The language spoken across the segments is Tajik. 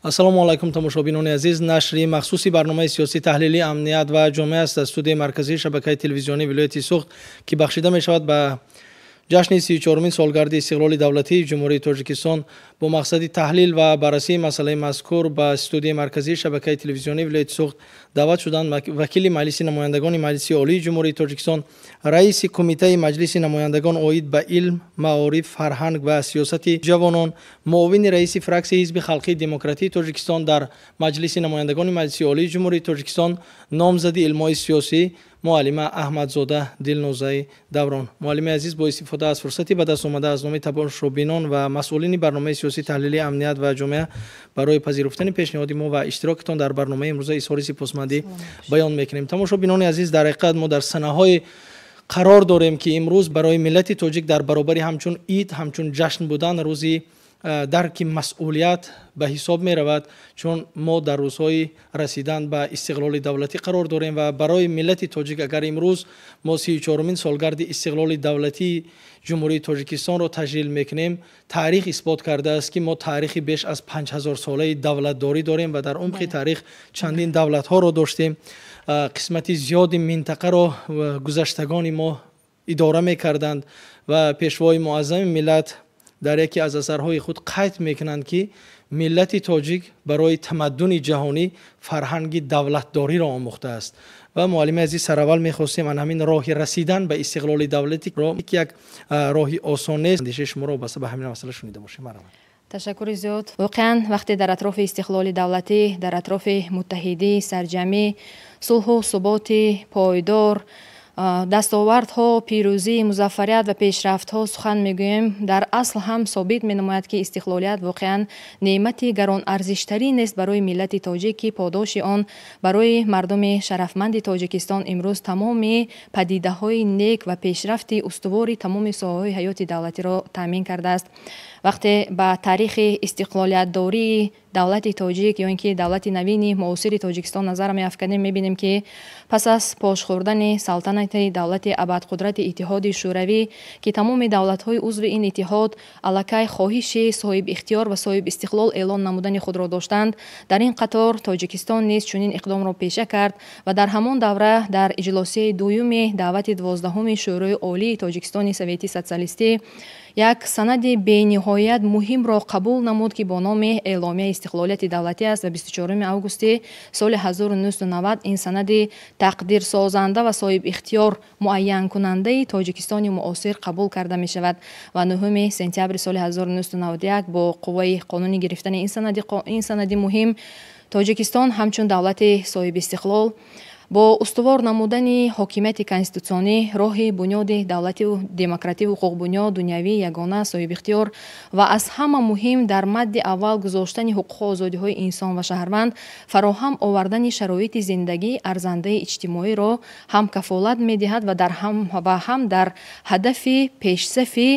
Ассалому алайкум, тамошобинони азиз. Нашри махсуси барномаи сиёсӣ таҳлили амният ва ҷомеа аст аз студияи марказии шабакаи телевизионии вилояти Суғд, ки бахшида мешавад ба ҷашни 34-умин солгарди истиқлоли давлатии Ҷумҳурии Тоҷикистон. Бо мақсади таҳлил ва баррасии масъалаи мазкур ба студияи марказии шабакаи телевизионии вилояти Суғд даъват шуданд вакили Маҷлиси намояндагони Маҷлиси Олии Ҷумҳурии Тоҷикистон, раиси Кумитаи Маҷлиси намояндагон оид ба илм, маориф, фарҳанг ва сиёсати ҷавонон, муовини раиси фраксияи Ҳизби халқии демократии Тоҷикистон дар Маҷлиси намояндагони Маҷлиси Олии Ҷумҳурии Тоҷикистон, номзади илмҳои сиёсӣ, муаллима Аҳмадзода Дилнозаи Даврон. Муаллими азиз, бо истифода аз фурсати ба даст омада аз номи тамошобинон ва масъулини барномаи сиёсӣ таҳлили амният ва ҷомеа барои пазируфтани пешниҳоди мо ва иштирокитон дар барномаи имрӯза изҳори сипосмандӣ баён мекунем. Тамошобинони азиз, дар ҳақиқат мо дар санаҳое қарор дорем, ки имрӯз барои миллати тоҷик дар баробари ҳамчун ид, ҳамчун ҷашн будан, рӯзи дарки масъулият ба ҳисоб меравад, чун мо дар рӯзҳои расидан ба истиқлоли давлатӣ қарор дорем ва барои миллати тоҷик, агар имрӯз мо 34-умин солгарди истиқлоли давлатии Ҷумҳурии Тоҷикистонро таҷлил мекунем, таърих исбот кардааст, ки мо таърихи беш аз 5000-солаи давлатдорӣ дорем ва дар умқи таърих чандин давлатҳоро доштем. Қисмати зиёди минтақаро гузаштагони мо идора мекарданд ва пешвои муаззами миллат дар яке аз асарҳои худ қайд мекунанд, ки миллати тоҷик барои тамаддуни ҷаҳонӣ фарҳанги давлатдориро омӯхтааст. Ва муаллими азиз, сараввал мехостем ан ҳамин роҳи расидан ба истиқлоли давлатиро, ки як роҳи осон нест, андешаи шуморо вобаста ба ҳамин масъала шунида бошем. Марҳамат. Ташаккури зиёд. Воқеан, вақте дар атрофи истиқлоли давлатӣ, дар атрофи муттаҳидӣ, сарҷамӣ, сулҳу суботи пойдор, дастовардҳо, пирӯзӣ, музаффарият ва пешрафтҳо сухан мегӯем, дар асл ҳам собит менамояд, ки истиқлолият воқеан неъмати гаронарзиштарин нест барои миллати тоҷик, ки подоши он барои мардуми шарафманди Тоҷикистон имрӯз тамоми падидаҳои нек ва пешрафти устувори тамоми соҳаҳои ҳаёти давлатиро таъмин кардааст. Вақте ба таърихи истиқлолиятдории давлати тоҷик ё ин ки давлати навини муосири Тоҷикистон назар меафканем, мебинем, ки пас аз пош хӯрдани салтанати давлати абадқудрати Иттиҳоди Шӯравӣ, ки тамоми давлатҳои узви ин иттиҳод аллакай хоҳиши соҳибихтиёр ва соҳибистиқлол эълон намудани худро доштанд, дар ин қатор Тоҷикистон низ чунин иқдомро пеша кард ва дар ҳамон давра дар иҷлосияи дуюми даъвати 12-уми Шӯрои Олии Тоҷикистони Советии Социалистӣ як санади бениҳоят муҳимро қабул намуд, ки бо номи Эъломияи истиқлолияти давлатӣ аст ва 24 августи соли 1990 ин санади тақдирсозанда ва соҳибихтиёр муайянкунандаи Тоҷикистони муосир қабул карда мешавад ва 9 сентябри соли 1991 бо қувваи қонунӣ гирифтани ин санади муҳим Тоҷикистон ҳамчун давлати соҳибистиқлол бо устувор намудани ҳокимияти конститутсионӣ, роҳи бунёди давлативу демокративу ҳуқуқбунёд, дунявӣ, ягона, соҳибихтиёр ва аз ҳама муҳим дар мадди аввал гузоштани ҳуқуқу озодиҳои инсон ва шаҳрванд, фароҳам овардани шароити зиндагии арзандаи иҷтимоиро ҳам кафолат медиҳад ва ҳам дар ҳадафи пешсафи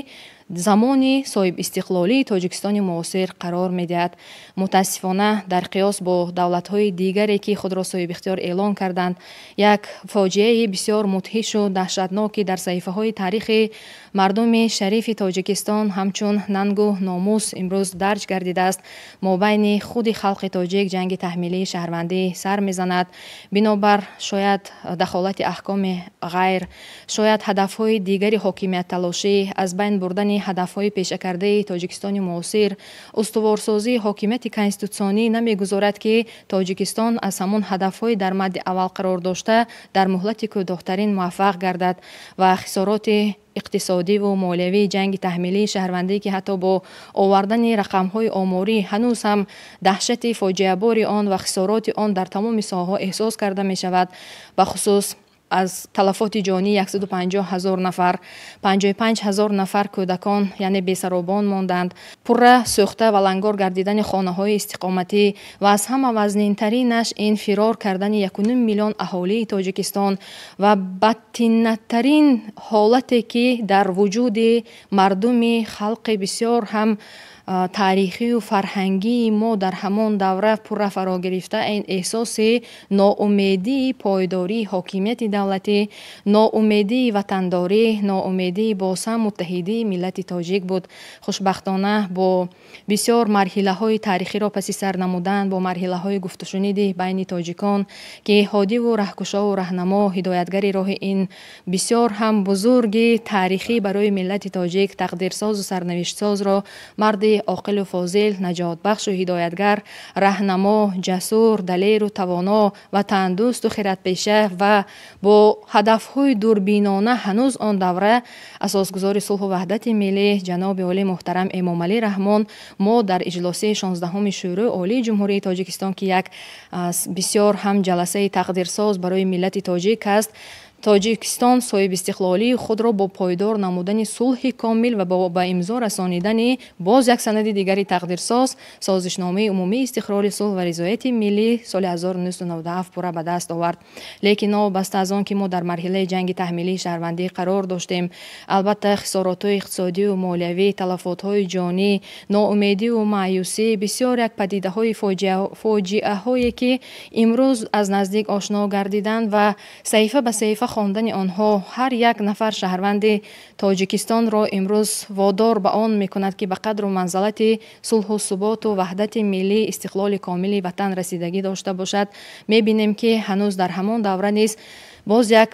замони соҳибистиқлолии Тоҷикистони муосир қарор медиҳад. Мутаассифона, дар қиёс бо давлатҳои дигаре, ки худро соҳибихтиёр эълон карданд, як фоҷиаи бисёр мудҳишу даҳшатнок, ки дар саҳифаҳои таърихи мардуми шарифи Тоҷикистон ҳамчун нангу номус имрӯз дарҷ гардидааст, мобайни худи халқи тоҷик ҷанги таҳмилии шаҳрвандӣ сар мезанад. Бинобар шояд дахолати аҳкоми ғайр, шояд ҳадафҳои дигари ҳокимиятталошӣ, аз байн бурдани ҳадафҳои пешакардаи Тоҷикистони муосир, устуворсозии ҳокимияти конститутсионӣ намегузорад, ки Тоҷикистон аз ҳамон ҳадафҳои дар мадди аввал қарор дошта дар муҳлати кӯтоҳтарин муваффақ гардад ва хисороти иқтисодиву молиявии ҷанги таҳмилии шаҳрвандӣ, ки ҳатто бо овардани рақамҳои оморӣ ҳанӯз ҳам даҳшати фоҷиабори он ва хисороти он дар тамоми соҳаҳо эҳсос карда мешавад, бахусус аз талафоти ҷонӣ 150 ҳазор нафар, 55 ҳазор нафар кӯдакон, яъне бесаробон монданд, пурра сӯхта ва лангор гардидани хонаҳои истиқоматӣ ва аз ҳама вазнинтаринаш ин фирор кардани 1,5 миллион аҳолии Тоҷикистон ва бадтинаттарин ҳолате, ки дар вуҷуди мардуми халқи бисёр ҳам Таърихию фарҳангии мо дар ҳамон давра пурра фаро гирифта, ин эҳсоси ноумедии пойдории ҳокимияти давлатӣ, ноумедии ватандорӣ, ноумедии боз ҳам муттаҳидии миллати тоҷик буд. Хушбахтона, бо бисёр марҳилаҳои таърихиро паси сар намудан, бо марҳилаҳои гуфтушуниди байни тоҷикон, ки ҳодиву раҳкушову раҳнамо, ҳидоятгари роҳи ин бисёр ҳам бузурги таърихӣ барои миллати тоҷик, тақдирсозу сарнавиштсозро марди оқилу фозил, наҷотбахшу ҳидоятгар, раҳнамо, ҷасур, далеру тавоно, ватандӯсту хиратпеша ва бо ҳадафҳои дурбинона ҳанӯз он давра асосгузори сулҳу ваҳдати миллӣ, ҷаноби олӣ муҳтарам Эмомалӣ Раҳмон, мо дар иҷлосияи 16-уми Шӯрои Олии Ҷумҳурии Тоҷикистон, ки як бисёр ҳам ҷаласаи тақдирсоз барои миллати тоҷик аст, Тоҷикистон соҳибистиқлолии худро бо пойдор намудани сулҳи комил ва ба имзо расонидани боз як санади дигари тақдирсоз, Созишномаи умумии истиқрори сулҳ ва ризояти миллӣ соли 1997 пурра ба даст овард. Лекин новобаста аз он ки мо дар марҳилаи ҷанги таҳмилии шаҳрвандӣ қарор доштем, албатта, хисоротҳои иқтисодию молиявӣ, талафотҳои ҷонӣ, ноумедиву маъюсӣ, бисёр як падидаҳои фоҷиаҳое, ки имрӯз аз наздик ошно гардиданд ва саҳифа ба саҳифа хондани онҳо ҳар як нафар шаҳрванди Тоҷикистонро имрӯз водор ба он мекунад, ки ба қадру манзалати сулҳу суботу ваҳдати миллӣ, истиқлоли комили ватан расидагӣ дошта бошад. Мебинем, ки ҳанӯз дар ҳамон давра низ боз як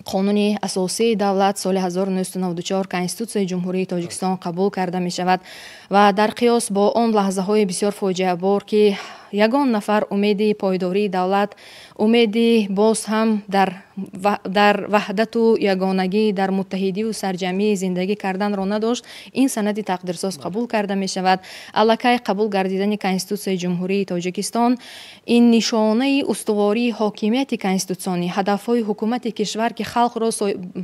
қонуни асосии давлат соли 1994, Конститутсияи Ҷумҳурии Тоҷикистон қабул карда мешавад ва дар қиёс бо он лаҳзаҳои бисёр фоҷиабор, ки ягон нафар умеди пойдории давлат, умеди боз ҳам дар ваҳдату ягонагӣ, дар муттаҳидиву сарҷамъӣ зиндагӣ карданро надошт, ин санади тақдирсоз қабул карда мешавад. Аллакай қабул гардидани Конститутсияи Ҷумҳурии Тоҷикистон ин нишонаи устувории ҳокимияти конститутсионӣ, ҳадафҳои ҳукумати кишвар, ки халқро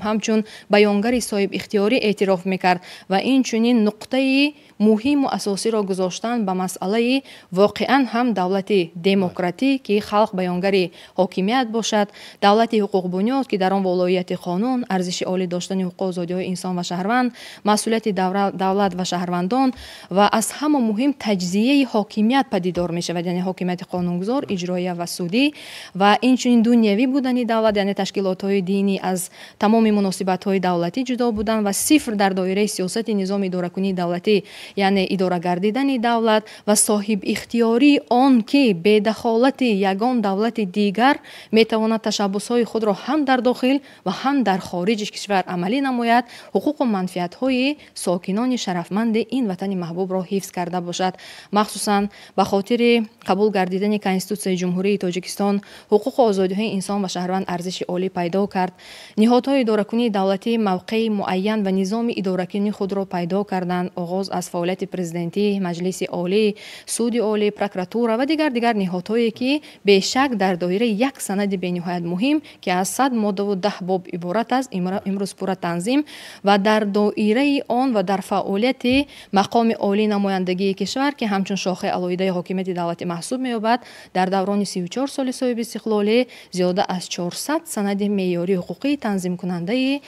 ҳамчун баёнгари соҳибихтиёрӣ эътироф мекард, ва инчунин нуқтаи муҳиму асосиро гузоштан ба масъалаи воқеан ҳам давлати демократӣ, ки халқ баёнгари ҳокимият бошад, давлати ҳуқуқбунёд, ки дар он волоияти қонун, арзиши олӣ доштани ҳуқуқу озодиҳои инсон ва шаҳрванд, масъулияти давлат ва шаҳрвандон ва аз ҳама муҳим таҷзияи ҳокимият падидор мешавад, яъне ҳокимияти қонунгузор, иҷроия ва судӣ, ва инчунин дунявӣ будани давлат, яъне ташкилотҳои динӣ аз тамоми муносибатҳои давлатӣ ҷудо будан ва сифр дар доираи сиёсати низоми идоракунии давлатӣ, яъне идора гардидани давлат ва соҳибихтиёрии он, ки бедахолати ягон давлати дигар метавонад ташаббусҳои худро ҳам дар дохил ва ҳам дар хориҷи кишвар амалӣ намояд, ҳуқуқу манфиатҳои сокинони шарафманди ин ватани маҳбубро ҳифз карда бошад. Махсусан ба хотири қабул гардидани Конститутсияи Ҷумҳурии Тоҷикистон ҳуқуқу озодиҳои инсон ва шаҳрванд арзиши олӣ пайдо кард, ниҳодҳои идоракунии давлатӣ мавқеи муайян ва низоми идоракунии худро пайдо карданд, оғоз аз фаъолияти президентӣ, Маҷлиси Олӣ, Суди Олӣ, прокуратура ва дигар ниҳодҳое, ки бешак дар доираи як санади бениҳоят муҳим, ки аз 100 моддаву 10 боб иборат аст, имрӯз пурра танзим ва дар доираи он ва дар фаъолияти мақоми олии намояндагии кишвар, ки ҳамчун шохаи алоҳидаи ҳокимияти давлатӣ маҳсуб меёбад, дар даврони 34 соли соҳибистиқлолӣ зиёда аз 400 санади меъёрии ҳуқуқии танзимкунандаи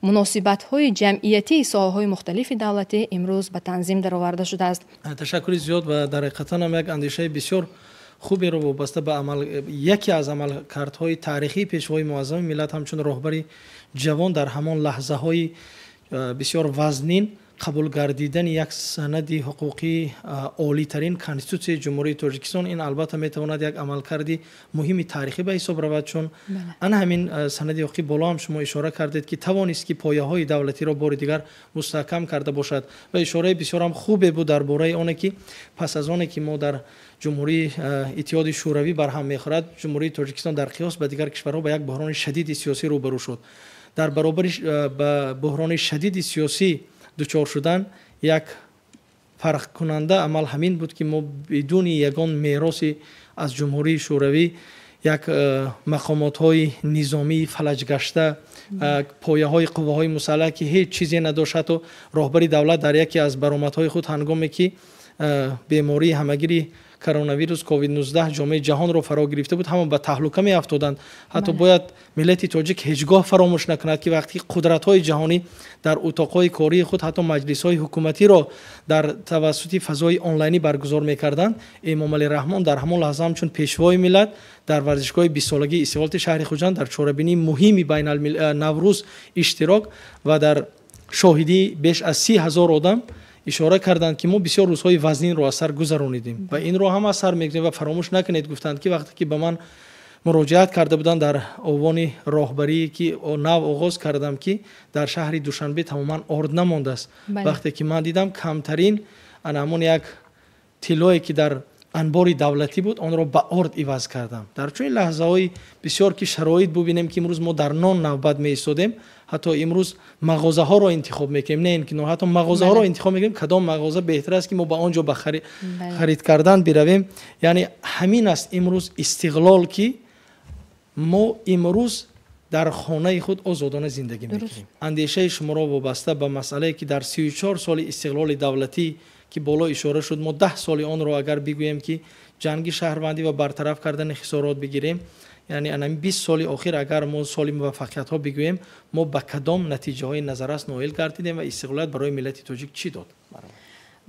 муносибатҳои ҷамъиятии соҳаҳои мухталифи давлатӣ имрӯз ба танзим дароварда шудааст. Ташаккури зиёд, ва дар ҳақиқатан ҳам як андешаи бисёр хуберо вобаста ба амал, яке аз амалкардҳои таърихии пешвои муаззами миллат ҳамчун роҳбари ҷавон дар ҳамон лаҳзаҳои бисёр вазнин, қабул гардидани як санади ҳуқуқии олитарин, Конститутсияи Ҷумҳурии Тоҷикистон, ин албатта метавонад як амалкарди муҳими таърихӣ ба ҳисоб равад, чун ана ҳамин санади ҳуқуқӣ, боло ҳам шумо ишора кардед, ки тавонист, ки пояҳои давлатиро бори дигар мустаҳкам карда бошад. Ва ишораи бисёрам хубе буд дар бораи оне, ки пас аз оне ки мо дар Ҷумҳурии Иттиҳоди Шӯравӣ барҳам мехӯрад, Ҷумҳурии Тоҷикистон дар қиёс ба дигар кишварҳо ба як буҳрони шадиди сиёсӣ рӯбарӯ шуд. Дар баробари ба буҳрони шадиди сиёсӣ дучор шудан, як фарқкунанда амал ҳамин буд, ки мо бидуни ягон мероси аз Ҷумҳурии Шӯравӣ, як мақомотҳои низомии фалаҷгашта, пояҳои қувваҳои мусаллаҳ, ки ҳеҷ чизе надошт, ҳатто роҳбари давлат дар яке аз баромадҳои худ, ҳангоме ки бемории ҳамагири коронавирус ковид-19 ҷомеаи ҷаҳонро фаро гирифта буд, ҳама ба таҳлука меафтоданд. Ҳатто бояд миллати тоҷик ҳеҷ гоҳ фаромӯш накунад, ки вақте қудратҳои ҷаҳонӣ дар утоқҳои кории худ ҳатто маҷлисҳои ҳукуматиро дар тавассути фазои онлайнӣ баргузор мекарданд, Эмомалӣ Раҳмон дар ҳамон лаҳза ҳамчун пешвои миллат дар варзишгоҳи бистсолагии истиқлолияти шаҳри Хуҷанд дар чорабинии муҳими Наврӯз иштирок ва дар шоҳидии беш аз 30 000 одам ишора карданд, ки мо бисёр рӯзҳои вазнинро аз сар гузаронидем ва инро ҳам аз сар мегузарем. Ва фаромӯш накунед, гуфтанд, ки вақте ки ба ман муроҷиат карда буданд дар овони роҳбарие, ки нав оғоз кардам, ки дар шаҳри Душанбе тамоман орд намондааст, вақте ки ман дидам, камтарин ана ҳамон як тиллое, ки дар анбори давлатӣ буд, онро ба орд иваз кардам. Дар чунин лаҳзаҳои бисёр ки шароит бубинем, ки имрӯз мо дар нон навбат меистодем, ҳатто имрӯз мағозаҳоро интихоб мекунем, не ин ки ҳатто мағозаҳоро интихоб мекунем, кадом мағоза беҳтар аст, ки мо ба он ҷо ба харид кардан биравем. Яъне ҳамин аст имрӯз истиқлол, ки мо имрӯз дар хонаи худ озодона зиндагӣ мекунем. Андешаи шуморо вобаста ба масъалае, ки дар 34 соли истиқлоли давлатӣ, ки боло ишора шуд, мо 10 соли онро агар бигӯем, ки ҷанги шаҳрвандӣ ва бартараф кардани хисорот бигирем, яъне анами 20 соли охир агар мо соли муваффақиятҳо бигӯем, мо ба кадом натиҷаҳои назаррас ноил гардидем ва истиқлолият барои миллати тоҷик чӣ дод?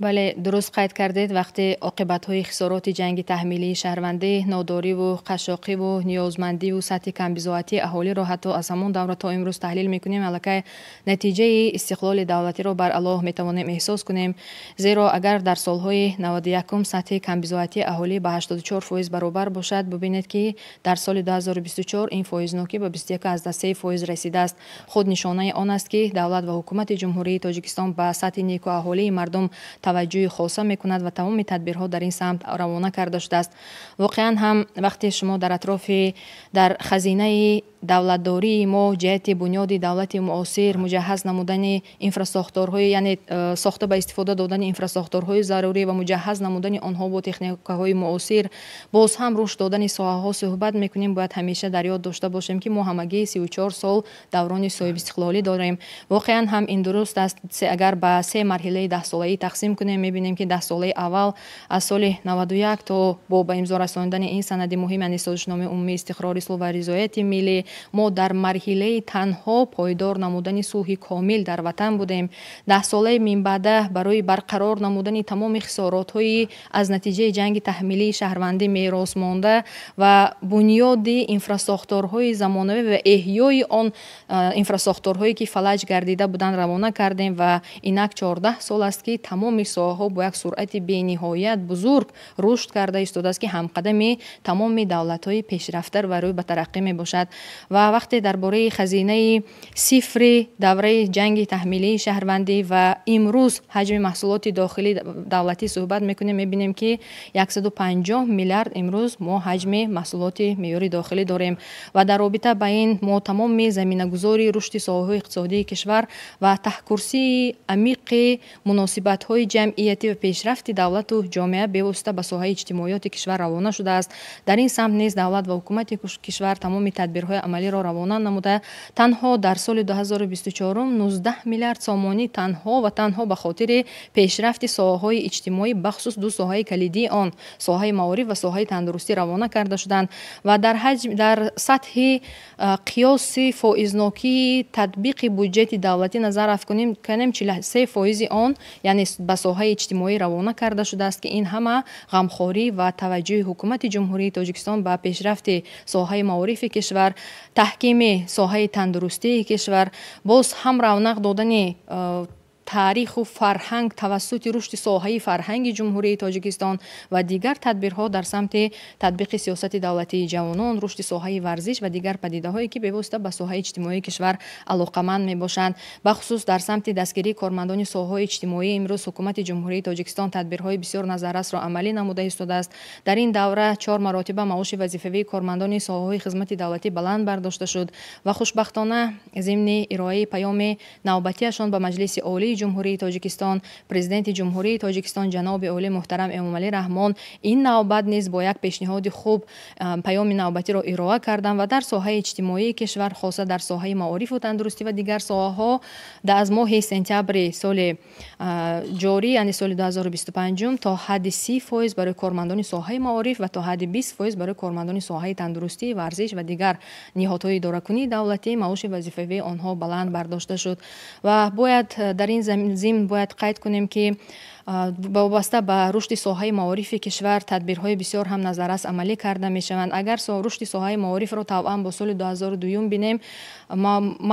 Бале, дуруст қайд кардед. Вақте оқибатҳои хисороти ҷанги таҳмилии шаҳрвандӣ, нодориву қашшоқиву ниёзмандиву сатҳи камбизоатии аҳолиро ҳатто аз ҳамон давра то имрӯз таҳлил мекунем, аллакай натиҷаи истиқлоли давлатиро баръало метавонем эҳсос кунем. Зеро агар дар солҳои 91 сатҳи камбизоатии аҳолӣ ба 84% баробар бошад, бубинед, ки дар соли 2024 ин фоизнокӣ ба 21,3% расидааст. Худ нишонаи он аст, ки давлат ва ҳукумати Ҷумҳурии Тоҷикистон ба сатҳи некуаҳолии мардум таваҷҷӯҳи хоса мекунад ва тамоми тадбирҳо дар ин самт равона карда шудааст. Воқеан ҳам, вақте шумо дар атрофи дар хазинаи давлатдории мо ҷиҳати бунёди давлати муосир, муҷаҳҳаз намудани инфрасохторҳои, яъне сохта ба истифода додани инфрасохторҳои зарурӣ ва муҷаҳҳаз намудани онҳо бо техникаҳои муосир, боз ҳам рушд додани соҳаҳо суҳбат мекунем, бояд ҳамеша дар ёд дошта бошем, ки мо ҳамагӣ 34 сол даврони соҳибистиқлолӣ дорем. Воқеан ҳам ин дуруст аст. Агар ба се марҳилаи даҳсолаӣ тақсим кунем, мебинем, ки даҳсолаи аввал аз соли 91 то бо ба имзо расонидани ин санади муҳим, яъне Созишномаи умумии истиқрори сулҳ ва ризояти миллӣ, мо дар марҳилаи танҳо пойдор намудани сулҳи комил дар ватан будем. Даҳсолаи минбаъда барои барқарор намудани тамоми хисоротҳои аз натиҷаи ҷанги таҳмилии шаҳрвандӣ мерос монда ва бунёди инфрасохторҳои замонавӣ ва эҳёи он инфрасохторҳое, ки фалаҷ гардида буданд, равона кардем. Ва инак 14 сол аст, ки тамоми соҳаҳо бо як суръати бениҳоят бузург рушд карда истодааст, ки ҳамқадами тамоми давлатҳои пешрафта ва рӯй ба тараққӣ мебошад. Ва вақте дар бораи хазинаи сифри давраи ҷанги таҳмилии шаҳрвандӣ ва имрӯз ҳаҷми маҳсулоти дохилии давлатӣ суҳбат мекунем, мебинем, ки 150 миллиард имрӯз мо ҳаҷми маҳсулоти меъёри дохилӣ дорем. Ва дар робита ба ин мо тамоми заминагузори рушди соҳаҳои иқтисодии кишвар ва таҳкурсии амиқи муносибатҳои ҷамъиятӣ ва пешрафти давлату ҷомеа бевосита ба соҳаи иҷтимоиёти кишвар равона шудааст. Дар ин самт низ давлат ва ҳукумати кишвар тамоми тадбирҳои амалиро равона намуда, танҳо дар соли 2024 19 миллиард сомонӣ танҳо ва танҳо ба хотири пешрафти соҳаҳои иҷтимоӣ, бахусус ду соҳаи калидии он, соҳаи маориф ва соҳаи тандурустӣ, равона карда шуданд. Ва дар ҳаҷм, дар сатҳи қиёси фоизнокии татбиқи буҷети давлатӣ назар афкунем, 43% он, яъне ба соҳаи иҷтимоӣ равона карда шудааст, ки ин ҳама ғамхорӣ ва таваҷҷӯҳи ҳукумати Ҷумҳурии Тоҷикистон ба пешрафти соҳаи маорифи кишвар, таҳкими соҳаи тандурустии кишвар, боз ҳам равнақ додани таъриху фарҳанг тавассути рушди соҳаи фарҳанги Ҷумҳурии Тоҷикистон ва дигар тадбирҳо дар самти татбиқи сиёсати давлатии ҷавонон, рушди соҳаи варзиш ва дигар падидаҳое, ки бевосита ба соҳаи иҷтимоии кишвар алоқаманд мебошанд. Бахусус дар самти дастгирии кормандони соҳаҳои иҷтимоӣ имрӯз ҳукумати Ҷумҳурии Тоҷикистон тадбирҳои бисёр назаррасро амалӣ намуда истодааст. Дар ин давра чор маротиба маоши вазифавии кормандони соҳаҳои хизмати давлатӣ баланд бардошта шуд. Ва хушбахтона, зимни ироаи паёми навбатиашон ба Маҷлиси Олии давлатии Ҷумҳурии Тоҷикистон, Президенти Ҷумҳурии Тоҷикистон ҷаноби олӣ муҳтарам Эмомалӣ Раҳмон ин навбат низ бо як пешниҳоди хуб паёми навбатиро ироа карданд ва дар соҳаи иҷтимоии кишвар, хоса дар соҳаи маорифу тандурустӣ ва дигар соҳаҳо аз моҳи сентябри соли ҷорӣ, яъне соли 2025, то ҳадди 30% барои кормандони соҳаи маориф ва то ҳадди 20% барои кормандони соҳаи тандурустӣ, варзиш ва дигар ниҳодҳои идоракунии давлатӣ маоши вазифавии онҳо баланд бардошта шуд. Ва бояд дар ин зимн бояд қайд кунем, ки вобаста ба рушди соҳаи маорифи кишвар тадбирҳои бисёр ҳам назаррас амалӣ карда мешаванд. Агар рушди соҳаи маорифро тавъан бо соли 2002 бинем,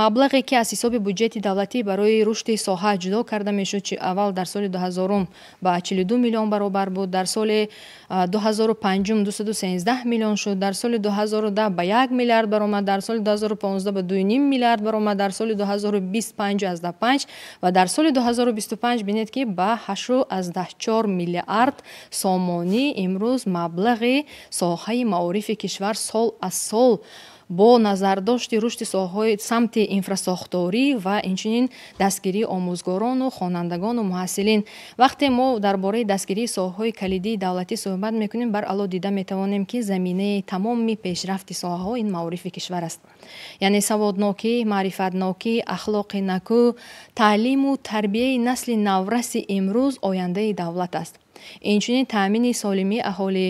маблағе ки аз ҳисоби буҷети давлатӣ барои рушди соҳа ҷудо карда мешуд, аввал дар соли 2000 ба 42 миллион баробар буд, дар соли 2005 213 миллион шуд, дар соли 2010 ба 1 миллиард баромад, дар соли 2015 ба 2,5 миллиард баромад, дар соли 2020 5,5 ва дар соли 2025 бинед, ки ба 8,4 миллиард сомонӣ имрӯз маблағи соҳаи маорифи кишвар сол аз сол бо назардошти рушди соҳаҳои самти инфрасохторӣ ва инчунин дастгирии омӯзгорону хонандагону муҳассилин. Вақте мо дар бораи дастгирии соҳаҳои калидии давлатӣ суҳбат мекунем, баръало дида метавонем, ки заминаи тамоми пешрафти соҳаҳо ин маорифи кишвар аст. Яъне саводнокӣ, маърифатнокӣ, ахлоқи накӯ, таълиму тарбияи насли навраси имрӯз ояндаи давлат аст. Инчунин таъмини солимии аҳолӣ,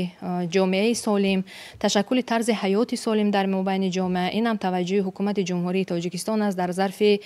ҷомеаи солим, ташаккули тарзи ҳаёти солим дар мобайни ҷомеа, инам таваҷҷӯҳи ҳукумати Ҷумҳурии Тоҷикистон аст. Дар зарфи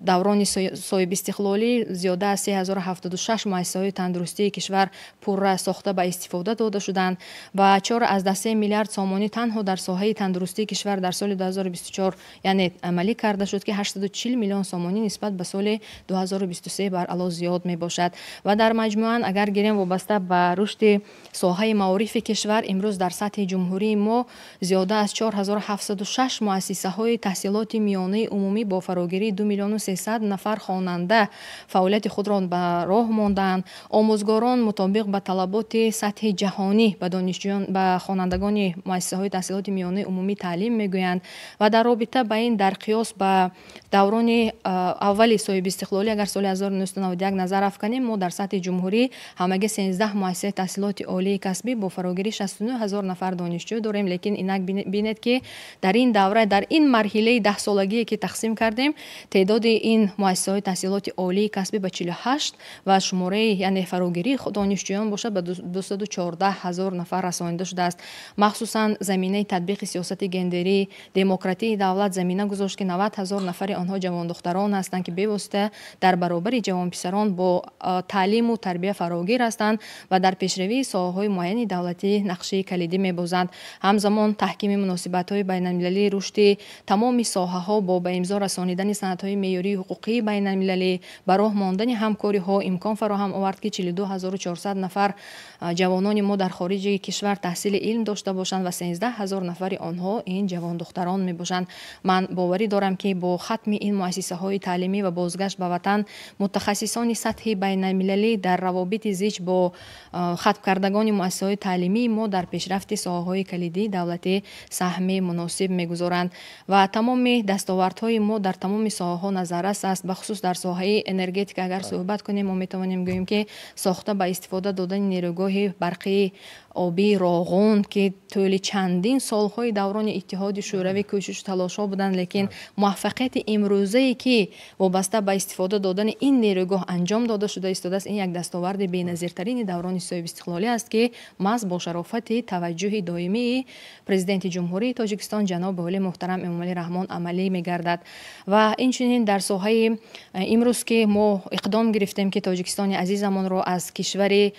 даврони соҳибистиқлолӣ зиёда аз 3076 муассисаҳои тандурустии кишвар пурра сохта ба истифода дода шуданд ва 4,3 миллиард сомонӣ танҳо дар соҳаи тандурустии кишвар дар соли 2024, яъне амалӣ карда шуд, ки 840 миллион сомонӣ нисбат ба соли 2023 баръало зиёд мебошад. Ва дар маҷмӯан агар гирем, вобаста ба рушди соҳаи маорифи кишвар, имрӯз дар сатҳи ҷумҳурии мо зиёда аз 4706 муассисаҳои таҳсилоти миёнаи умумӣ бо фарогирии 2 миллиону 300 нафар хонанда фаъолияти худро ба роҳ мондаанд. Омӯзгорон мутобиқ ба талаботи сатҳи ҷаҳонӣ ба донишҷӯён, ба хонандагони муассисаҳои таҳсилоти миёнаи умумӣ таълим мегӯянд. Ва дар робита ба ин, дар қиёс ба даврони аввали соҳибистиқлолӣ, агар соли 1991 назар афканем, мо дар сатҳи ҷумҳурӣ ҳамагӣ 13 муассисаи таҳсилоти олии касбӣ бо фарогирии 69 ҳазор нафар донишҷӯ дорем. Лекин инак бинед, ки дар ин давра, дар ин марҳилаи даҳсолагие ки тақсим кардем, теъдоди ин муассисаҳои таҳсилоти олии касбӣ ба 48 ва шумораи, яъне фарогирии донишҷӯён бошад, ба 214 ҳазор нафар расонида шудааст. Махсусан заминаи татбиқи сиёсати гендерӣ, демократии давлат замина гузошт, ки 90 ҳазор нафари онҳо ҷавондухтарон ҳастанд, ки бевосита дар баробари ҷавонписарон бо таълиму тарбия фарогир ҳастанд ва дар пешравии соҳаҳои муайяни давлатӣ нақши калидӣ мебозанд. Ҳамзамон таҳкими муносибатҳои байналмилалӣ, рушди тамоми соҳаҳо бо ба имзо расонидани санадҳои меъёрии ҳуқуқии байналмилалӣ, ба роҳ мондани ҳамкориҳо имкон фароҳам овард, ки 42 400 нафар ҷавонони мо дар хориҷи кишвар таҳсили илм дошта бошанд ва 13 ҳазор нафари онҳо ин ҷавондухтарон мебошанд. Ман боварӣ дорам, ки бо хатми ин муассисаҳои таълимӣ ва бозгашт ба ватан мутахассисони сатҳи байналмилалӣ дар равобити зич бо хатмкардагони муассисаҳои таълимии мо дар пешрафти соҳаҳои калидии давлатӣ саҳми муносиб мегузоранд. Ва тамоми дастовардҳои мо дар тамоми соҳаҳо назаррас аст. Бахусус дар соҳаи энергетика агар суҳбат кунем, мо метавонем гӯем, ки сохта ба истифода додани нерӯгоҳи барқии обии Роғун, ки тӯли чандин солҳои даврони Иттиҳоди Шӯравӣ кӯшишу талошҳо буданд, лекин муваффақияти имрӯзае, ки вобаста ба истифода додани ин нерӯгоҳ анҷом дода шуда истодааст, ин як дастоварди беназиртарини даврони соҳибистиқлолӣ аст, ки маҳз бо шарофати таваҷҷӯҳи доимии Президенти Ҷумҳурии Тоҷикистон ҷаноби олӣ муҳтарам Эмомалӣ Раҳмон амалӣ мегардад. Ва инчунин дар соҳаи имрӯз, ки мо иқдом гирифтем, ки Тоҷикистони азизамонро аз кишвари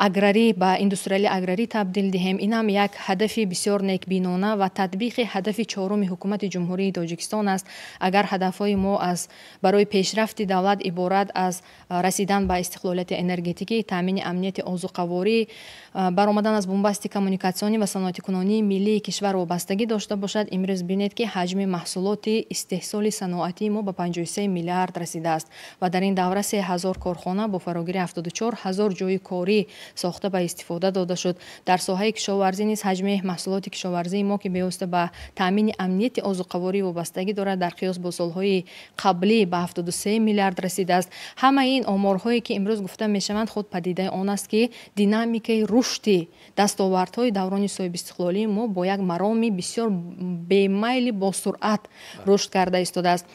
аграрӣ ба индустриали аграрӣ табдил диҳем, ин ҳам як ҳадафи бисёр некбинона ва татбиқи ҳадафи чоруми Ҳукумати Ҷумҳурии Тоҷикистон аст. Агар ҳадафҳои мо аз барои пешрафти давлат иборат аз расидан ба истиқлолияти энергетикӣ, таъмини амнияти озуқаворӣ, баромадан аз бунбасти коммуникатсионӣ ва саноатикунонии миллии кишвар вобастагӣ дошта бошад, имрӯз бинед, ки ҳаҷми маҳсулоти истеҳсоли саноатии мо ба 53 миллиард расидааст ва дар ин давра 3000 корхона бо фарогирии 74 ҳазор ҷойи корӣ. сохта ба истифода дода шуд. Дар соҳаи кишоварзӣ низ ҳаҷми маҳсулоти кишоварзии мо, ки бевосита ба таъмини амнияти озуқаворӣ вобастагӣ дорад, дар қиёс бо солҳои қаблӣ ба 73 миллиард расидааст. Ҳамаи ин оморҳое, ки имрӯз гуфта мешаванд, худ падидаи он аст, ки динамикаи рушди дастовардҳои даврони соҳибистиқлолии мо бо як мароми бисёр бемайли босуръат рушд карда истодааст.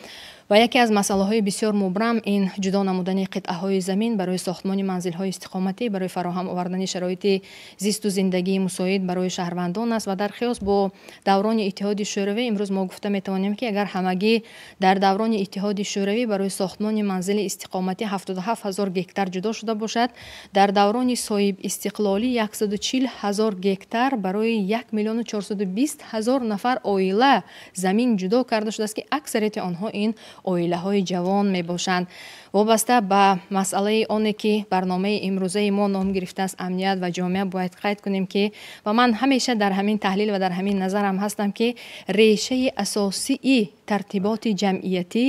Ва яке аз масъалаҳои бисёр мубрам ин ҷудо намудани қитъаҳои замин барои сохтмони манзилҳои истиқоматӣ, барои фароҳам овардани шароити зисту зиндагии мусоид барои шаҳрвандон аст. Ва дар қиёс бо даврони Иттиҳоди Шӯравӣ имрӯз мо гуфта метавонем, ки агар ҳамагӣ дар даврони Иттиҳоди Шӯравӣ барои сохтмони манзили истиқоматӣ 77 ҳазор гектар ҷудо шуда бошад, дар даврони соҳибистиқлолӣ 140 ҳазор гектар барои 1 миллиону 420 ҳазор нафар оила замин ҷудо карда шудааст, ки аксарияти онҳо ин оилаҳои ҷавон мебошанд. Вобаста ба масъалаи оне, ки барномаи имрӯзаи мо ном гирифтааст амният ва ҷомеа, бояд қайд кунем, ки ва ман ҳамеша дар ҳамин таҳлил ва дар ҳамин назарам ҳастам, ки решаи асосии тартиботи ҷамъиятӣ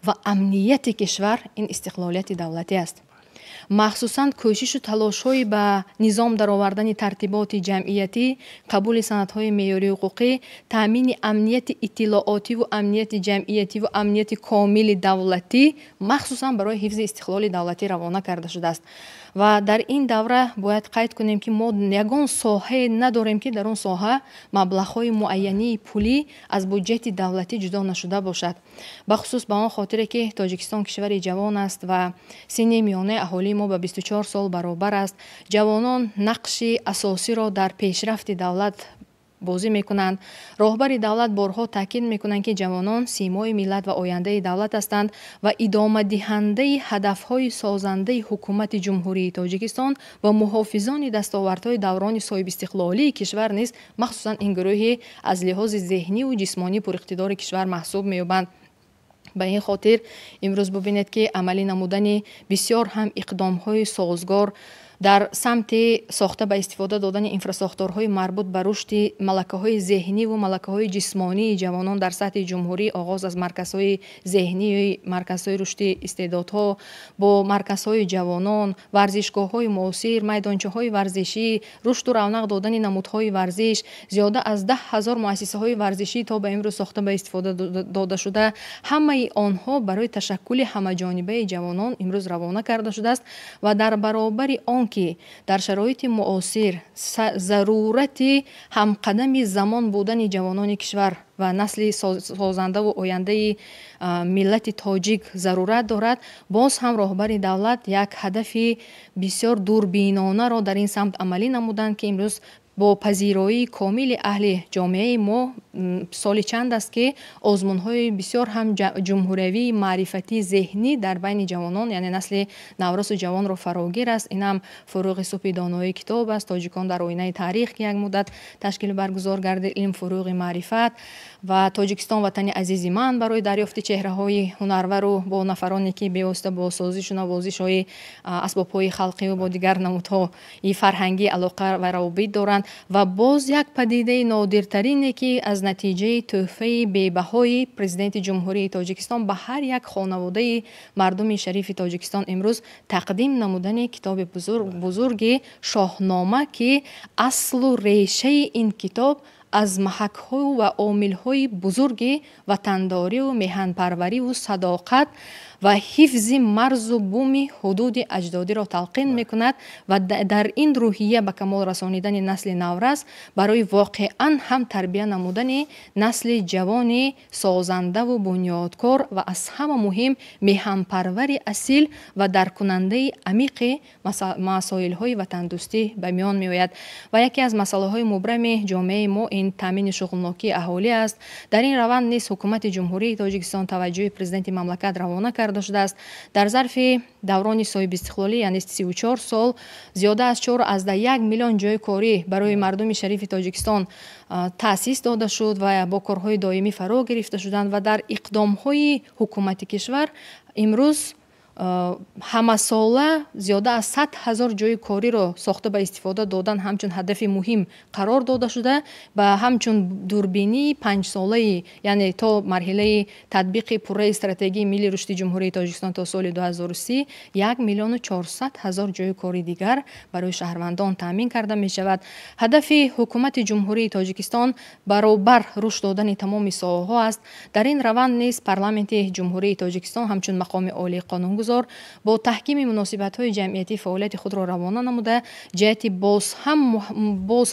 ва амнияти кишвар ин истиқлолияти давлатӣ аст. Махсусан кӯшишу талошҳои ба низом даровардани тартиботи ҷамъиятӣ, қабули санадҳои меъёрии ҳуқуқӣ, таъмини амнияти иттилоотиву амнияти ҷамъиятиву амнияти комили давлатӣ махсусан барои ҳифзи истиқлоли давлатӣ равона карда шудааст. Ва дар ин давра бояд қайд кунем, ки мо ягон соҳае надорем, ки дар он соҳа маблағҳои муайянии пулӣ аз буҷети давлатӣ ҷудо нашуда бошад. Бахусус ба он хотире, ки Тоҷикистон кишвари ҷавон аст ва синни миёнаи аҳолии мо ба 24 сол баробар аст. Ҷавонон нақши асосиро дар пешрафти давлат бозӣ мекунанд. Роҳбари давлат борҳо таъкид мекунанд, ки ҷавонон симои миллат ва ояндаи давлат ҳастанд ва идомадиҳандаи ҳадафҳои созандаи ҳукумати Ҷумҳурии Тоҷикистон ва муҳофизони дастовардҳои даврони соҳибистиқлолии кишвар низ махсусан ин гурӯҳи аз лиҳози зеҳниву ҷисмонӣ пуриқтидори кишвар маҳсуб меёбанд. Ба ин хотир имрӯз бубинед, ки амалӣ намудани бисёр ҳам иқдомҳои созгор дар самти сохта ба истифода додани инфрасохторҳои марбут ба рушди малакаҳои зеҳниву малакаҳои ҷисмонии ҷавонон дар сатҳи ҷумҳурӣ, оғоз аз марказҳои зеҳнӣ, марказҳои рушди истеъдодҳо бо марказҳои ҷавонон, варзишгоҳҳои муосир, майдончаҳои варзишӣ, рушду равнақ додани намудҳои варзиш, зиёда аз 10 ҳазор муассисаҳои варзишӣ то ба имрӯз сохта ба истифода дода шуда, ҳамаи онҳо барои ташаккули ҳамаҷонибаи ҷавонон имрӯз равона карда шудааст. Ва дар баробари он ки дар шароити муосир зарурати ҳамқадами замон будани ҷавонони кишвар ва насли созандаву ояндаи миллати тоҷик зарурат дорад, боз ҳам роҳбари давлат як ҳадафи бисёр дурбинонаро дар ин самт амалӣ намуданд, ки имрӯз бо пазироии комили аҳли ҷомеаи мо соли чанд аст, ки озмунҳои бисёр ҳам ҷумҳуриявии маърифатӣ зеҳнӣ дар байни ҷавонон, яъне насли наврасу ҷавонро фарогир аст. Инам фуруғи субҳи доноии китоб аст, тоҷикон дар оинаи таърих, ки як муддат ташкил баргузор гардид, илм фуруғи маърифат ва Тоҷикистон ватани азизи ман барои дарёфти чеҳраҳои ҳунарвару бо нафароне, ки бевосита бо созишу навозишҳои асбобҳои халқиву бо дигар намудҳои фарҳангӣ алоқа ва равобит доранд. Ва боз як падидаи нодиртарине, ки аз натиҷаи тӯҳфаи бебаҳои Президенти Ҷумҳурии Тоҷикистон ба ҳар як хонаводаи мардуми шарифи Тоҷикистон имрӯз тақдим намудани китоби бузурги Шоҳнома, ки аслу решаи ин китоб аз маҳакҳо ва омилҳои бузурги ватандориву меҳанпарвариву садоқат ва ҳифзи марзу буми ҳудуди аҷдодиро талқин мекунад ва дар ин рӯҳия ба камол расонидани насли наврас барои воқеан ҳам тарбия намудани насли ҷавони созандаву бунёдкор ва аз ҳама муҳим меҳанпарвари асил ва даркунандаи амиқи масоилҳои ватандӯстӣ ба миён меояд. Ва яке аз масъалаҳои мубрами ҷомеаи мо ин таъмини шуғлнокии аҳолӣ аст. Дар ин раванд низ ҳукумати Ҷумҳурии Тоҷикистон таваҷҷӯҳи президенти мамлакат равона карда шудааст. Дар зарфи даврони соҳибистиқлолӣ, яъне 34 сол, зиёда аз 4,1 миллион ҷойи корӣ барои мардуми шарифи Тоҷикистон таъсис дода шуд ва бо корҳои доимӣ фаро гирифта шуданд. Ва дар иқдомҳои ҳукумати кишвар имрӯз Ҳамасола зиёда аз 100 000 ҷойи кориро сохта ба истифода додан ҳамчун ҳадафи муҳим қарор дода шуда, ба ҳамчун дурбинии панҷсолаи, яъне то марҳилаи татбиқи пурраи стратегияи миллии рушди Ҷумҳурии Тоҷикистон то соли 2030 1 400 000 ҷойи кори дигар барои шаҳрвандон таъмин карда мешавад. Ҳадафи Ҳукумати Ҷумҳурии Тоҷикистон баробар рушд додани тамоми соҳаҳо аст. Дар ин раванд низ Парламенти Ҷумҳурии Тоҷикистон ҳамчун мақоми олии қонунгузор бо таҳкими муносибатҳои ҷамъиятӣ фаъолияти худро равона намуда, ҷиҳати боз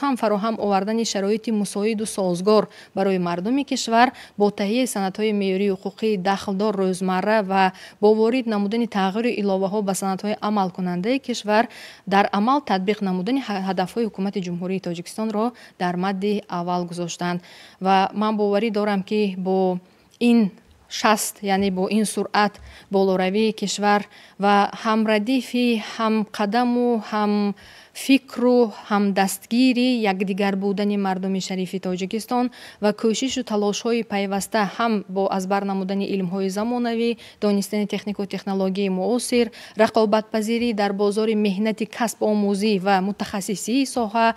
ҳам фароҳам овардани шароити мусоиду созгор барои мардуми кишвар бо таҳияи санадҳои меъёрии ҳуқуқии дахлдор рӯзмарра ва бо ворид намудани тағйиру иловаҳо ба санадҳои амалкунандаи кишвар дар амал татбиқ намудани ҳадафҳои Ҳукумати Ҷумҳурии Тоҷикистонро дар мадди аввал гузоштанд. Ва ман боварӣ дорам, ки бо ин шаст, яъне бо ин суръат болоравии кишвар ва ҳамрадифи, ҳамқадаму ҳамфикру ҳамдастгири якдигар будани мардуми шарифи Тоҷикистон ва кӯшишу талошҳои пайваста, ҳам бо аз бар намудани илмҳои замонавӣ, донистани технику технологияи муосир, рақобатпазирӣ дар бозори меҳнати касбомӯзӣ ва мутахассисии соҳа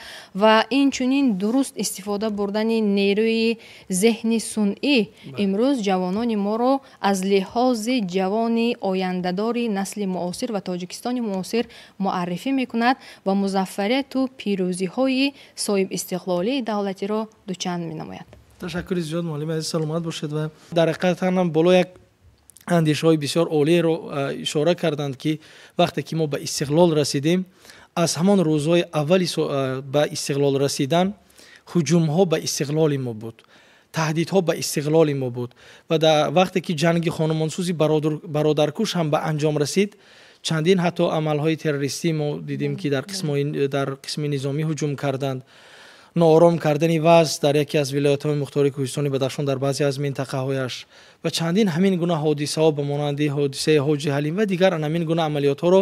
ва инчунин дуруст истифода бурдани нерӯи зеҳни сунъӣ, имрӯз ҷавонони моро аз лиҳози ҷавони ояндадори насли муосир ва Тоҷикистони муосир муаррифӣ мекунад ва музаффарияту пирӯзиҳои соҳибистиқлолии давлатиро дучанд менамояд. Ташаккури зиёд, муаллими азиз, саломат бошед. Ва дар ҳақиқатан ҳам боло як андешаҳои бисёр олиеро ишора карданд, ки вақте ки мо ба истиқлол расидем, аз ҳамон рӯзҳои аввали ба истиқлол расидан ҳуҷумҳо ба истиқлоли мо буд, таҳдидҳо ба истиқлоли мо буд. Ва дар вақте ки ҷанги хонумонсӯзи бародаркуш ҳам ба анҷом расид, чандин ҳатто амалҳои террористӣ мо дидем, ки дар қисми низомӣ ҳуҷум карданд, ноором кардани вазъ дар яке аз вилоятҳои мухтори Кӯҳистони Бадахшон, дар баъзе аз минтақаҳояш ва чандин ҳамин гуна ҳодисаҳо, ба монанди ҳодисаи Ҳоҷи Ҳалим ва дигар ҳамин гуна амалиётҳоро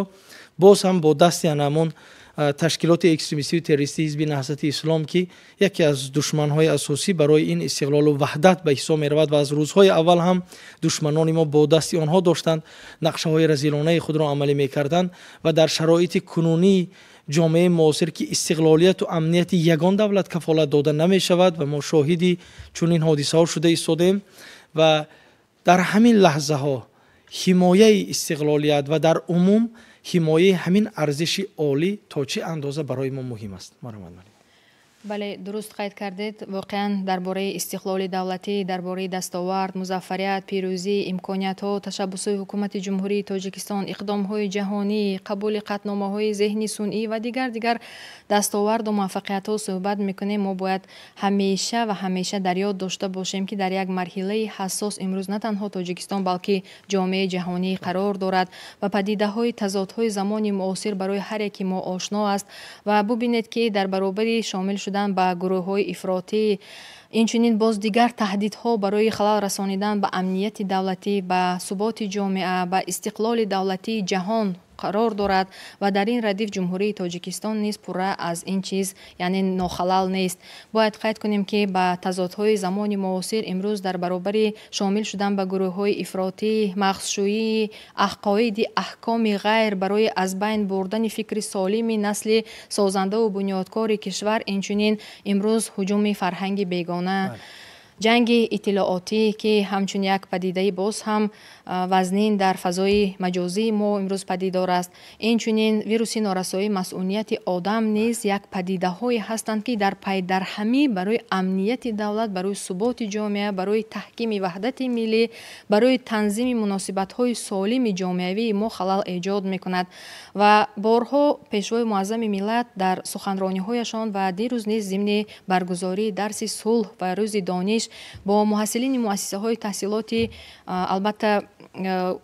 боз ҳам бо дасти анамон ташкилоти экстремистию террористии Ҳизби Наҳзати Ислом, ки яке аз душманҳои асосӣ барои ин истиқлолу ваҳдат ба ҳисоб меравад ва аз рӯзҳои аввал ҳам душманони мо бо дасти онҳо доштанд, нақшаҳои разилонаи худро амалӣ мекарданд. Ва дар шароити кунунии ҷомеаи муосир, ки истиқлолияту амнияти ягон давлат кафолат дода намешавад ва мо шоҳиди чунин ҳодисаҳо шуда истодаем, ва дар ҳамин лаҳзаҳо ҳимояи истиқлолият ва дар умум ҳимояи ҳамин арзиши олӣ то чӣ андоза барои мо муҳим аст? Марҳамат. Бале, дуруст қайд кардед. Воқеан, дар бораи истиқлоли давлатӣ, дар бораи дастовард, музаффарият, пирӯзӣ, имкониятҳо, ташаббусҳои Ҳукумати Ҷумҳурии Тоҷикистон, иқдомҳои ҷаҳонӣ, қабули қатъномаҳои зеҳни сунъӣ ва дигар дастоварду муваффақиятҳо суҳбат мекунем, мо бояд ҳамеша ва ҳамеша дар ёд дошта бошем, ки дар як марҳилаи ҳассос имрӯз на танҳо Тоҷикистон, балки ҷомеаи ҷаҳонӣ қарор дорад ва падидаҳои тазодҳои замони муосир барои ҳар яки мо ошно аст. Ва бубинед, ки дар баробари шомил шудан ба гурӯҳҳои ифротӣ, инчунин боз дигар таҳдидҳо барои халал расонидан ба амнияти давлатӣ, ба суботи ҷомеа, ба истиқлоли давлатии ҷаҳон қарор дорад ва дар ин радиф Ҷумҳурии Тоҷикистон низ пурра аз ин чиз, яъне нохалал нест. Бояд қайд кунем, ки ба тазодҳои замони муосир имрӯз дар баробари шомил шудан ба гурӯҳҳои ифротӣ, мағзшӯии ақоиди аҳкоми ғайр барои аз байн бурдани фикри солими насли созандаву бунёдкори кишвар, инчунин имрӯз ҳуҷуми фарҳанги бегона, ҷанги иттилоотӣ, ки ҳамчун як падидаи боз ҳам вазнин дар фазои маҷозии мо имрӯз падидор аст, инчунин вируси норасоии масъунияти одам низ як падидаҳое ҳастанд, ки дар пайдарҳамӣ барои амнияти давлат, барои суботи ҷомеа, барои таҳкими ваҳдати миллӣ, барои танзими муносибатҳои солими ҷомеавии мо халал эҷод мекунад. Ва борҳо Пешвои Муаззами миллат дар суханрониҳояшон ва дирӯз низ зимни баргузории дарси сулҳ ва Рӯзи дониш бо муҳассилини муассисаҳои таҳсилоти, албатта,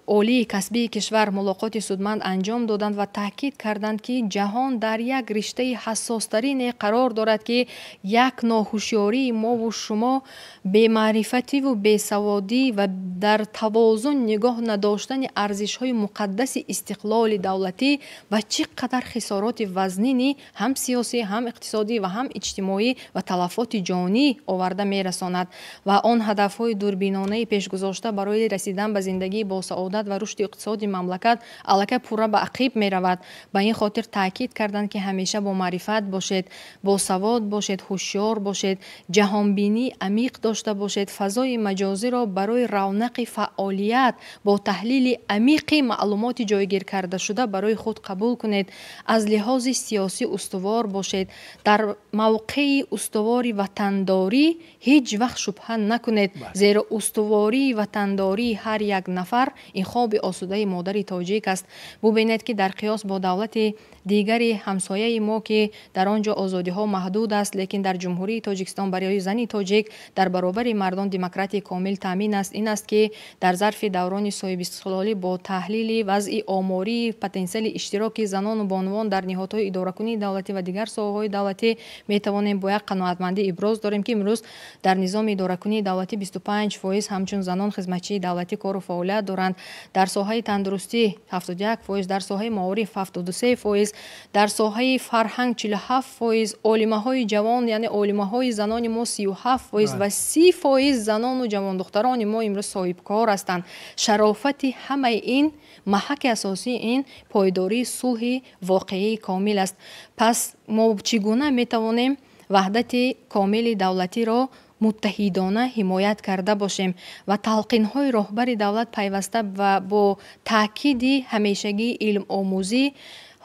олии касбии кишвар мулоқоти судманд анҷом доданд ва таъкид карданд, ки ҷаҳон дар як риштаи ҳассостарине қарор дорад, ки як ноҳушёрии мову шумо, бемаърифативу бесаводӣ ва дар тавозун нигоҳ надоштани арзишҳои муқаддаси истиқлоли давлатӣ ба чӣ қадар хисороти вазнини ҳам сиёсӣ, ҳам иқтисодӣ ва ҳам иҷтимоӣ ва талафоти ҷонӣ оварда мерасонад. Ва он ҳадафҳои дурбинонаи пешгузошта барои расидан ба зиндагии Зиндагии босаодат ва рушди иқтисоди мамлакат аллакай пурра ба ақиб меравад. Ба ин хотир таъкид карданд, ки ҳамеша бо маърифат бошед, босавод бошед, ҳушёр бошед, ҷаҳонбинии амиқ дошта бошед, фазои маҷозиро барои равнақи фаъолият бо таҳлили амиқи маълумоти ҷойгир кардашуда барои худ қабул кунед, аз лиҳози сиёсӣ устувор бошед, дар мавқеи устувори ватандорӣ ҳеҷ вақт шубҳа накунед, зеро устувории ватандории ҳар як нафар ин хоби осудаи модари тоҷик аст. Бубинед, ки дар қиёс бо давлати дигари ҳамсояи мо, ки дар он ҷо озодиҳо маҳдуд аст, лекин дар Ҷумҳурии Тоҷикистон барои зани тоҷик дар баробари мардон демократияи комил таъмин аст. Ин аст, ки дар зарфи даврони соҳибистиқлолӣ бо таҳлили вазъи омории потенсиали иштироки занону бонувон дар ниҳодҳои идоракунии давлатӣ ва дигар соҳаҳои давлатӣ метавонем бо як қаноатмандӣ иброз дорем, ки имрӯз дар низоми идоракунии давлатӣ 25% ҳамчун занон хизматчии давлатӣ кору фаъолият доранд, дар соҳаи тандурустӣ 71%, дар соҳаи маориф 73%, дар соҳаи фарҳанг 47%, олимаҳои ҷавон, яъне олимаҳои занони мо 37% ва 30% занону ҷавондухтарони мо имрӯз соҳибкор ҳастанд. Шарофати ҳамаи ин, маҳаки асосии ин пойдории сулҳи воқеии комил аст. Пас мо чӣ гуна метавонем ваҳдати комили давлатиро муттаҳидона ҳимоят карда бошем ва талқинҳои роҳбари давлат пайваста ва бо таъкиди ҳамешагии илмомӯзӣ,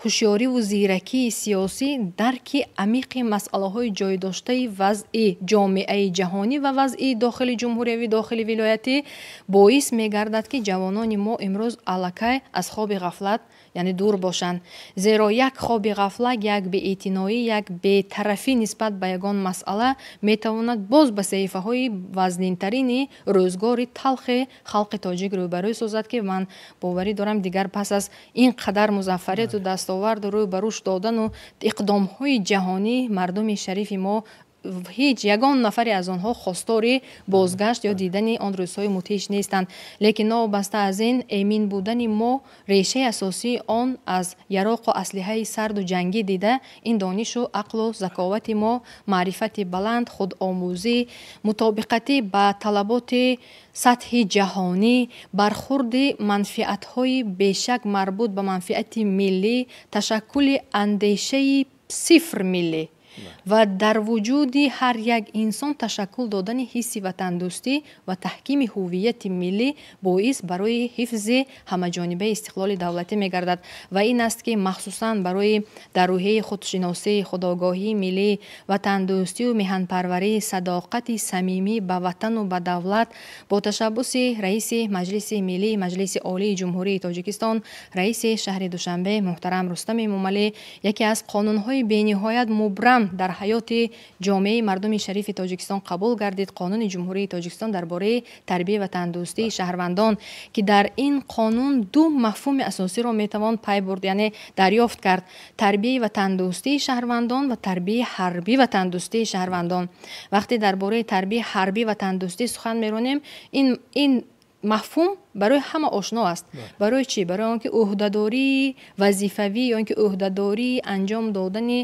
ҳушёриву зиракии сиёсӣ, дарки амиқи масъалаҳои ҷойдоштаи вазъи ҷомеаи ҷаҳонӣ ва вазъи дохили ҷумҳуриявӣ, дохили вилоятӣ боис мегардад, ки ҷавонони мо имрӯз аллакай аз хоби ғафлат, яъне дур бошанд. Зеро як хоби ғафлат, як беэътиноӣ, як бетарафӣ нисбат ба ягон масъала метавонад боз ба саҳифаҳои вазнинтарини рӯзгори талхи халқи тоҷик рӯбарӯ созад, ки ман боварӣ дорам, дигар пас аз ин қадар музаффарияту дастоварду рӯ ба рушд додану иқдомҳои ҷаҳонӣ мардуми шарифи мо ҳеҷ ягон нафаре аз онҳо хостори бозгашт ё дидани он рӯзҳои мудҳиш нестанд. Лекин новобаста аз ин, эмин будани мо решаи асосии он аз яроқу аслиҳаи сарду ҷангӣ дида, ин донишу ақлу заковати мо, маърифати баланд, худомӯзӣ, мутобиқатӣ ба талаботи сатҳи ҷаҳонӣ, бархурди манфиатҳои бешак марбут ба манфиати миллӣ, ташаккули андешаи сифр миллӣ ва дар вуҷуди ҳар як инсон ташаккул додани ҳисси ватандӯстӣ ва таҳкими ҳуввияти миллӣ боис барои ҳифзи ҳамаҷонибаи истиқлоли давлатӣ мегардад. Ва ин аст, ки махсусан барои дар рӯҳияи худшиносӣ, худогоҳии миллӣ, ватандӯстию меҳанпарварӣ, садоқати самимӣ ба ватану ба давлат бо ташаббуси раиси Маҷлиси Миллӣ, Маҷлиси Олии Ҷумҳурии Тоҷикистон, раиси шаҳри Душанбе муҳтарам Рустам Эмомалӣ яке аз қонунҳои бениҳоят мубрам дар ҳаёти ҷомеаи мардуми шарифи Тоҷикистон қабул гардид, Қонуни Ҷумҳурии Тоҷикистон дар бораи тарбия ватандӯстии шаҳрвандон, ки дар ин қонун ду мафҳуми асосиро метавон пай бурд, яъне дарёфт кард: тарбияи ватандӯстии шаҳрвандон ва тарбияи ҳарбӣ ватандӯстии шаҳрвандон. Вақте дар бораи тарбияи ҳарбӣ ватандӯстӣ сухан меронем, ин мафҳум барои ҳама ошно аст. Барои чӣ? Барои он ки ӯҳдадории вазифавӣ ё ин ки ӯҳдадории анҷом додани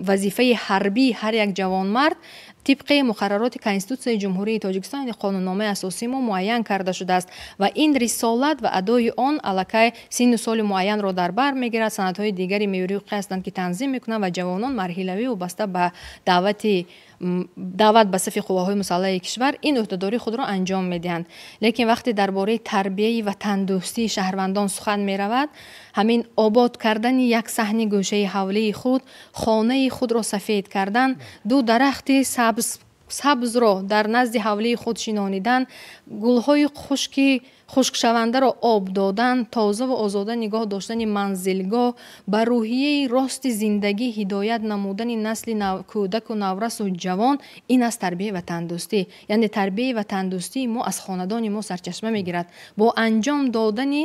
вазифаи ҳарбии ҳар як ҷавонмард тибқи муқаррароти Конститутсияи Ҷумҳурии Тоҷикистон, яъне қонунномаи асосии мо муайян карда шудааст ва ин рисолат ва адои он аллакай синну соли муайянро дар бар мегирад. Санадҳои дигари меъёрии ҳуқуқӣ ҳастанд, ки танзим мекунанд ва ҷавонон марҳилавӣ вобаста ба даъват ба сафи қувваҳои мусаллаҳи кишвар ин ӯҳдадории худро анҷом медиҳанд. Лекин вақте дар бораи тарбияи ватандӯстии шаҳрвандон сухан меравад, ҳамин обод кардани як саҳни гӯшаи ҳавлии худ, хонаи худро сафед кардан, ду дарахти сабзро дар назди ҳавлии худ шинонидан, гулҳои хушкшавандаро об додан, тоза ва озода нигоҳ доштани манзилгоҳ, ба рӯҳияи рости зиндагӣ ҳидоят намудани насли кӯдаку наврасу ҷавон, ин аст тарбияи ватандӯстӣ. Яъне тарбияи ватандӯстии мо аз хонадони мо сарчашма мегирад. Бо анҷом додани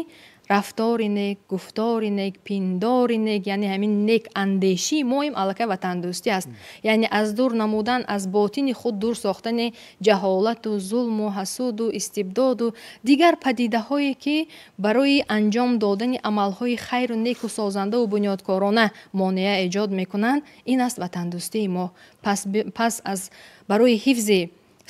рафтори нек, гуфтори нек, пиндори нек, яъне ҳамин нек андешии мо им аллакай ватандӯстӣ аст. Яъне аз дур намудан, аз ботини худ дур сохтани ҷаҳолату зулму ҳасуду истибдоду дигар падидаҳое, ки барои анҷом додани амалҳои хайру неку созандаву бунёдкорона монеа эҷод мекунанд, ин аст ватандӯстии мо. Пас аз барои ҳифзи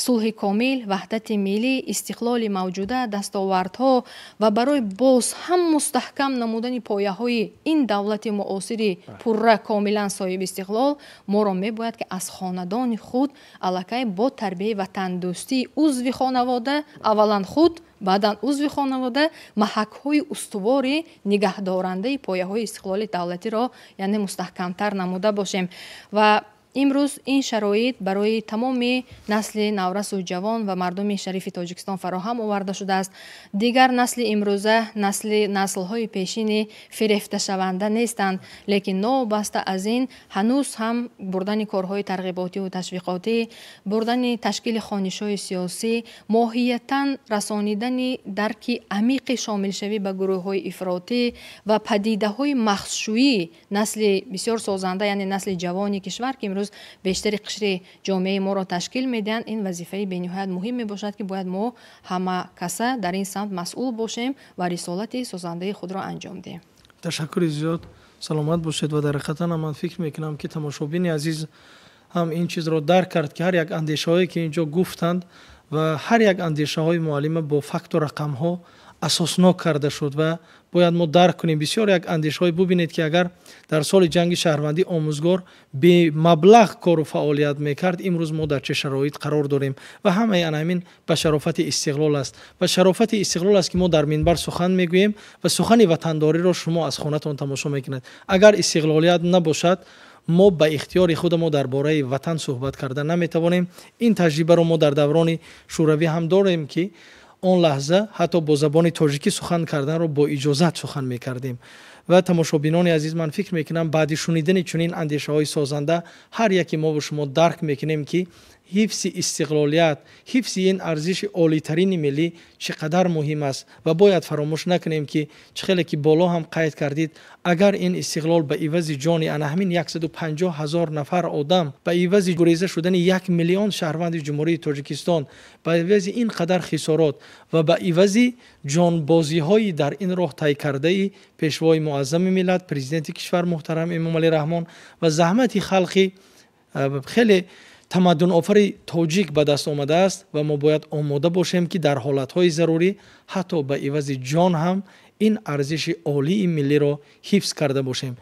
сулҳи комил, ваҳдати миллӣ, истиқлоли мавҷуда, дастовардҳо ва барои боз ҳам мустаҳкам намудани пояҳои ин давлати муосири пурра комилан соҳиби истиқлол моро мебояд, ки аз хонадони худ аллакай бо тарбияи ватандӯстии узви хонавода, аввалан худ, баъдан узви хонавода, маҳакҳои устувори нигаҳдорандаи пояҳои истиқлоли давлатиро, яъне мустаҳкамтар намуда бошем. Ва имрӯз ин шароит барои тамоми насли наврасу ҷавон ва мардуми шарифи Тоҷикистон фароҳам оварда шудааст. Дигар насли имрӯза насли наслҳои пешини фирефташаванда нестанд, лекин новобаста аз ин ҳанӯз ҳам бурдани корҳои тарғиботиву ташвиқотӣ, бурдани ташкили хонишҳои сиёсӣ, моҳиятан расонидани дарки амиқи шомилшавӣ ба гурӯҳҳои ифротӣ ва падидаҳои махсшӯии насли бисёр созанда, яъне насли ҷавони кишвар, ки имрӯз бештари қишри ҷомеаи моро ташкил медиҳанд, ин вазифаи бениҳоят муҳим мебошад, ки бояд мо ҳама каса дар ин самт масъул бошем ва рисолати созандаи худро анҷом диҳем. Ташаккури зиёд, саломат бошед. Ва дар ҳақиқатан ман фикр мекунам, ки тамошобини азиз ҳам ин чизро дарк кард, ки ҳар як андешаҳое ки инҷо гуфтанд ва ҳар як андешаҳои муаллима бо факту рақамҳо асоснок карда шуд ва бояд мо дарк кунем. Бисёр як андешаҳое бубинед, ки агар дар соли ҷанги шаҳрвандӣ омӯзгор бемаблағ кору фаъолият мекард, имрӯз мо дар чӣ шароит қарор дорем. Ва ҳамаи ана ҳамин ба шарофати истиқлол аст. Ба шарофати истиқлол аст, ки мо дар минбар сухан мегӯем ва сухани ватандориро шумо аз хонатон тамошо мекунед. Агар истиқлолият набошад, мо ба ихтиёри худамо дар бораи ватан суҳбат карда наметавонем. Ин таҷрибаро мо дар даврони шӯравӣ ҳам дорем, ки он лаҳза ҳатто бо забони тоҷикӣ сухан карданро бо иҷозат сухан мекардем. Ва тамошобинони азиз, ман фикр мекунам, баъди шунидани чунин андешаҳои созанда ҳар яке мо шумо дарк мекунем, ки ҳифзи истиқлолият, ҳифзи ин арзиши олитарини миллӣ чӣ қадар муҳим аст. Ва бояд фаромӯш накунем, ки чӣ хеле ки боло ҳам қайд кардид, агар ин истиқлол ба ивази ҷони ана ҳамин 150 ҳазор нафар одам, ба ивази гуреза шудани 1 миллион шаҳрванди Ҷумҳурии Тоҷикистон, ба ивази ин қадар хисорот ва ба ивази ҷонбозиҳои дар ин роҳ тай кардаи Пешвои муаззами миллат, Президенти кишвар муҳтарам Эмомалӣ Раҳмон ва заҳмати халқи хеле тамаддунофари тоҷик ба даст омадааст. Ва мо бояд омода бошем, ки дар ҳолатҳои зарурӣ ҳатто ба ивази ҷон ҳам ин арзиши олии миллиро ҳифз карда бошем.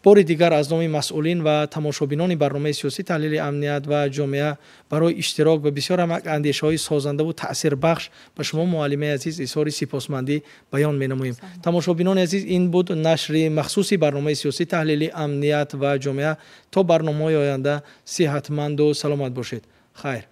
Бори дигар аз номи масъулин ва тамошобинони барномаи сиёсӣ таҳлили амният ва ҷомеа барои иштирок ва бисёр ҳам андешаҳои созандаву таъсирбахш ба шумо, муаллимаи азиз, изҳори сипосмандӣ баён менамоем. Тамошобинони азиз, ин буд нашри махсуси барномаи сиёсӣ таҳлили амният ва ҷомеа. То барномаҳои оянда сиҳатманду саломат бошед. Хайр.